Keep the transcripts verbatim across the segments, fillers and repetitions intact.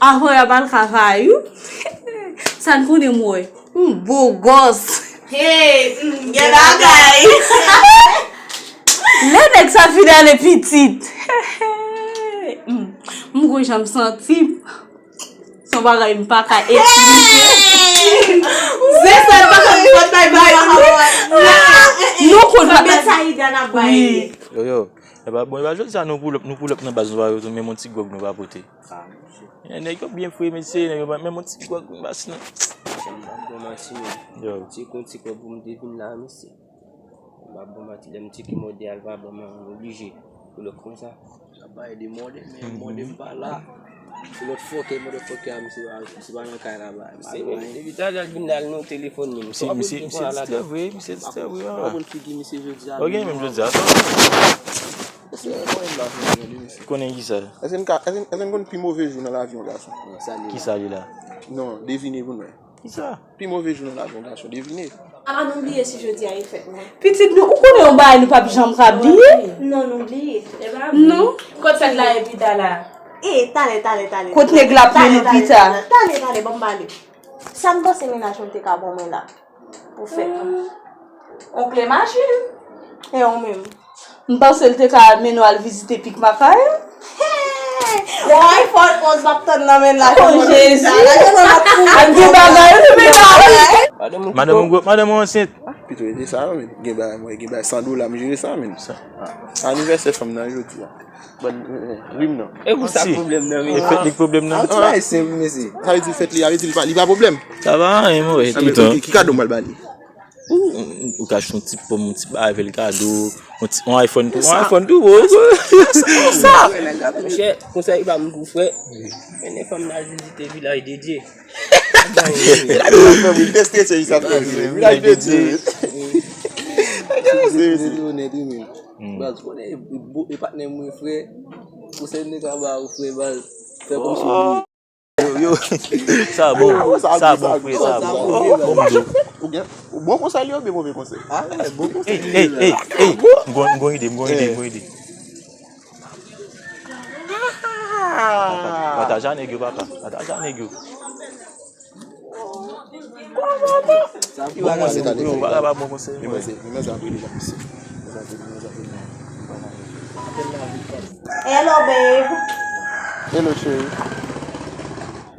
Avan y ap al travay, wi. Sa n konnen m wè. Hmm, bo gòs. Hey, hmm, gen bagay. Lè nèg sa fin ale pitit. Hmm, m gon jan m santi m. Se yon bagay m pa ka eksplike. Se sa l pa ka fè bay bay. Nou konn bagay sa Ida n ap bay. Wi. Yo, yo. E pa bon, e pa jodi a nou pull up, nou pull up nan baz nou pa retounen, menm yon ti gwòg nou pa pote. Ah, monchè. Nèg yo byen fre, mesye, nèg yo pa menm yon ti gwòg nou bas nan. Monchè, m pa bon manti, men. Yo. Ti kon ti kòb pou m te vin la, mesye. M pa bon manti, lè m tcheke mòde a, l pa ban m, m oblije. Pou lòt konsa. Sa bay de mòde, men mòde m pa la. Se lòt fòkè, motherfucker, misye pa, misye pa nan kay la, ba. Se menm, depi talè l vin la, l nan telefòn li. Misye, misye, misye distrè vre, misye distrè vre. Pa konn figi misye jodi a. Ok, menm jodi a. Konnen ki sa? Èske n ka, èske n, èske n konn pi move jou nan lavi yon gason? Ki sa li la? Non, devine pou n wè. Kisa? Pi move jou nan lavi yon gason, devine. Ah, nou bliye si jodi a e fèt mwen. Pitit nou, ou konnen yon bagay nou p ap janm ka bliye? Non, nou bliye. E pa vre. Non. Kot fèt la e pita la? E, talè, talè, talè. Kot nèg la ap mennen pita? Talè, talè, talè, ban m pale. Sa n panse mennaj mwen te ka ban mwen la? Pou fèt mwen. On kle machin. E ou menm? M panse l te ka mennen w al vizite Pik Makaya. Bon, iPhone onz m ap tann nan men l la. Oh, Jezi! Ap gen bagay, wi, men bagay. Madanm ou, madanm ou ansent. Pito rete sa, men. Gen bagay, mwen, gen bagay san dola, m jere sa, men. Anivèsè fanm nan jodi a. Bon, rim non. E pou sa pwoblèm nan, men. E fèt li k pwoblèm nan. An ti bagay senp, mesye. Sa vle di fèt li, sa vle di li pa, li pa pwoblèm. Sa pa anyen, mwen, toutan. Ki kado m pral ba li? Ou, ou, ou ka achte yon ti pòm, yon ti bagay, fè l kado, yon ti, yon iPhone tou, yon iPhone tou, bro. Sa, sa. Monchè, konsèy pa m pou frè. Mennen fanm nan al vizite Vilaj de Dye. Vilaj de Dye, sa fè vre. Vilaj de Dye. Nèg yo se, se. Baz, konnen, e patnè mwen, frè. Konsèy nèg la ba ou, frè, baz. Fè kòmsi ou bliye. Yo, yo. Sa bon, sa bon, frè, sa bon. Ou gen, ou bon konsèy li oubyen move konsèy? Ah, bon konsèy. Ey, ey, ey, ey. M gon, m gon ide, m gon ide, m gon ide. Pataje a nèg yo, papa. Pataje a nèg yo. Bon konsèy, yo, papa, bon konsèy. Men mwen se, men mwen se apre deja, mesye. Hello, babe. Hello, cheri.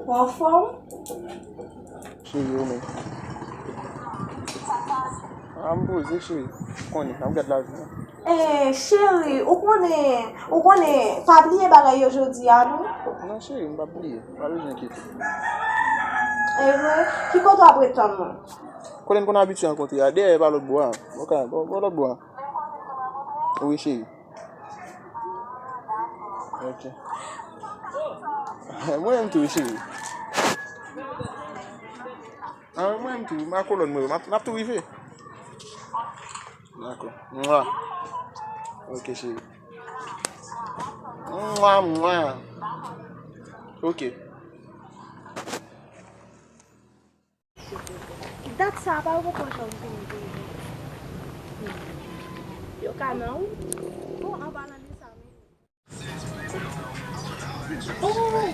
Ou anfòm? Cheri, ou menm? Ah, m poze, cheri. Konnen, n ap gad lavi a. Eh, cheri, ou konnen, ou konnen, pa bliye bagay yo jodi a, non? Non, cheri, m p ap bliye. Pa bezwen enkyete. E vre? Ki kote w ap ret tann mwen? Kote n konn abitye rankontre a, dèyè pa lòt bò a. Ok, pa, pa lòt bò a. Wi, cheri. Ok. Mwen menm tou, cheri. Ah, mwen menm tou, ma kolòn mwen, m ap, m ap tou rive. Dakò. Mwa. Ok, cheri. Mwa, mwa. Ok. Dat sa a pa poko janm fini toujou. Yo ka nan wout. Bon, an palan de sa menm. Oh!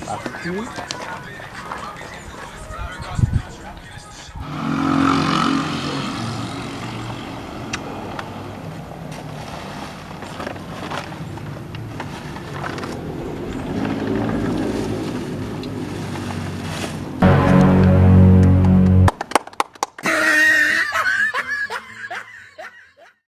Sa fiti wi.